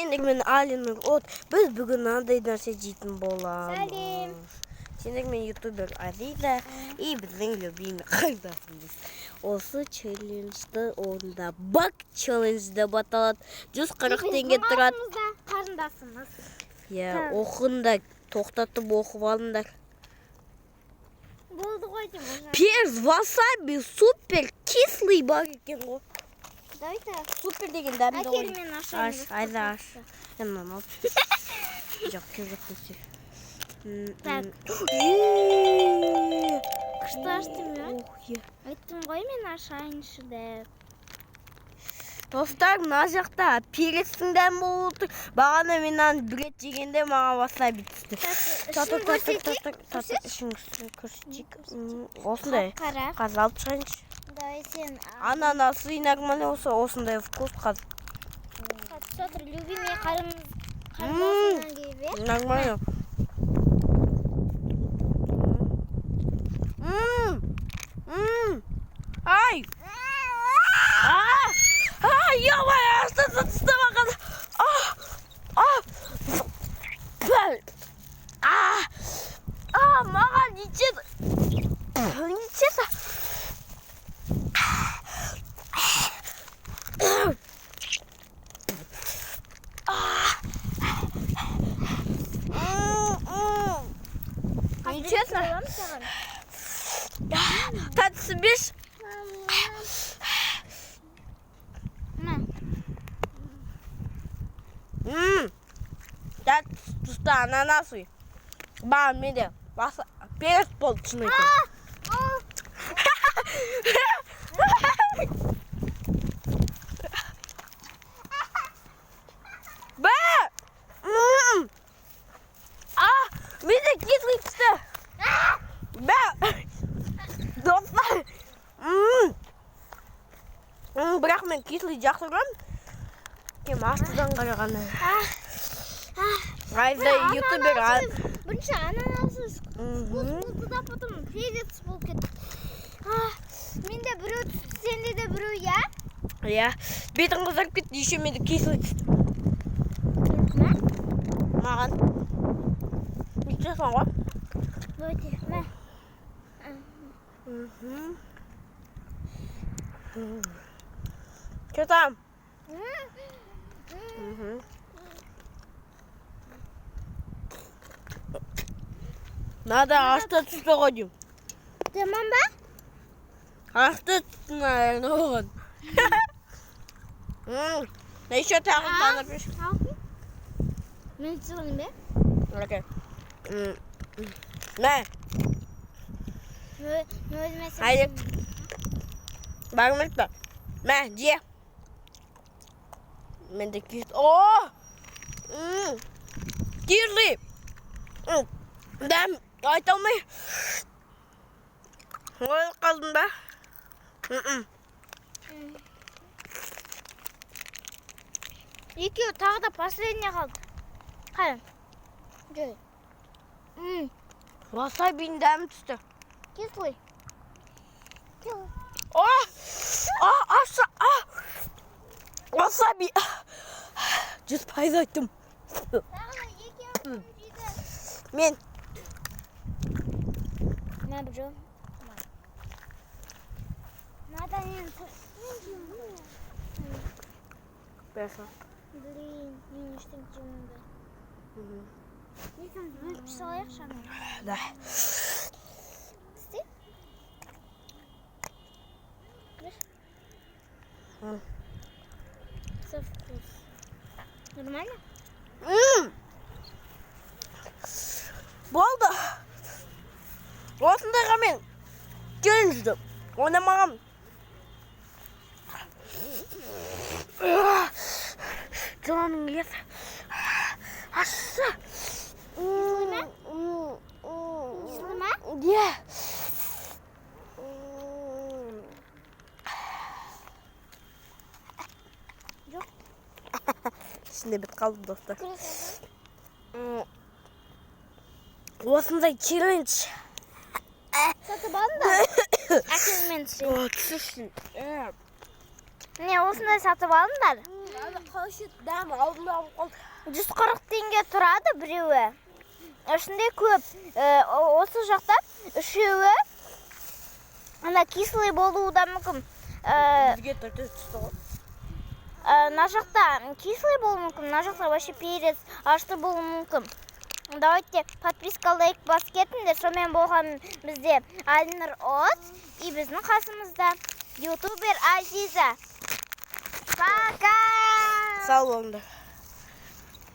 Сендермен Алинұр от. Біз бүгін мынандай нәрсе жейтін боламыз. Сәлем. Сендермен ютубер Азиза и біздің любимый қарындасымыз. Осы челленджді орында бак челлендж деп аталады. 140 теңге тұрады. Қасымызда қарындасымыз. Иә, Так. оқыңдар, тоқтатып оқып алыңдар. Болды ғой деймін уже. Перс васаби супер кислый бар екен ғой. Давайте. Супер деген дәмді Әкел ғой. мен ашайын. Аш, Айза аш. Мен мынаны алып. Жоқ, жоқ десе. Так. Е. Күшті аштым иә? Ох, е. Айттым ғой мен ашайыншы деп. Достар, мына жақта перецтің дәмі болып отыр. Бағана мен мынаны бір рет жегенде маған васаби түсті. Ішін Тұр, тұр, тұр, көрсетейік. тұр, тұр, тұр, ішін көрсетейік. Осындай. Қара. Қазір алып шығайыншы. Давай сен. Ананасы нормально болса, осындай вкус қазір. Қатысып отыр. Любимый қарындасымнан келіп, иә? Нормально. М. М. Ай! А! А, ё-моё, астына түсті маған. А! А! А! А, маған нечестно. Нечестно. Нечестно. Боламын саған. Тәттісі беш. Мә. М. Тәтті түсті ананасы. Бағана менде басы перец болды, шын айтайын. Бә! М. А, менде кислый түсті. Бә! Достар. М. Бірақ мен кислый жақсы көремін. Кем астыдан қарағанда. Айза ютубер. Бірінші ананасы вкус болды да, потом перец болып кетті. Менде біреу түсті, сенде де біреу, иә? Иә. Бетім қызарып кетті, еще менде кислый түсті. Мә. Маған. Нечестно ғой. Давайте, мә. Мгм. Что там? Мгм. Надо ашты түсті ғой деймін. Жаман ба? Ашты түсті, наверное, оған. Еще тағы тағы бер. Мен түсірейін бе? Окей. Мә, Мен өзіме Айдек. Бармыз ба? Мә, же. Менде кис. О! М. Кислый. М. Дәм айта алмай. Ойлап қалдым ба? М-м. Екеуі тағы да последний қалды. Қара. Жой. Васабидің дәмі түсті. Кислый. Кислый. О! А, аша, а! Васаби. 100% айттым. Тағы да екеуі жейді. Мен. Мә, біреу. Надо мен жеймін. Бәсі. Блин, мен ештеңе жемеймін бе. Екеуміз бөліп салайықшы ана. Да. Істе. Бір. М. Со вкус. Нормально? М. Болды. Осындайға мен челленджді ойнамағам. Жыланның иесі. Ащы. Кислый ма? Кислый ма? Иә. Жоқ. Ішінде бітіп қалды, достар. Күрес. Осындай челлендж. Сатып алдым да. Әкелмен түсірейін. О, түсіршін. Міне, осындай сатып алыңдар. Қалай дәм алдында алып қалды. 140 теңге тұрады біреуі. Ішінде көп. Осы жақта үшеуі ана кислый болуы да мүмкін. Бізге төртеу түсті ғой. Мына жақта кислый болуы мүмкін, мына жақта вообще перец ашты болуы мүмкін. Давайте подписка, лайк басып кетіңдер. Сонымен болған бізде Әлнұр От и біздің қасымызда ютубер Азиза. Пока! Сау болыңдар.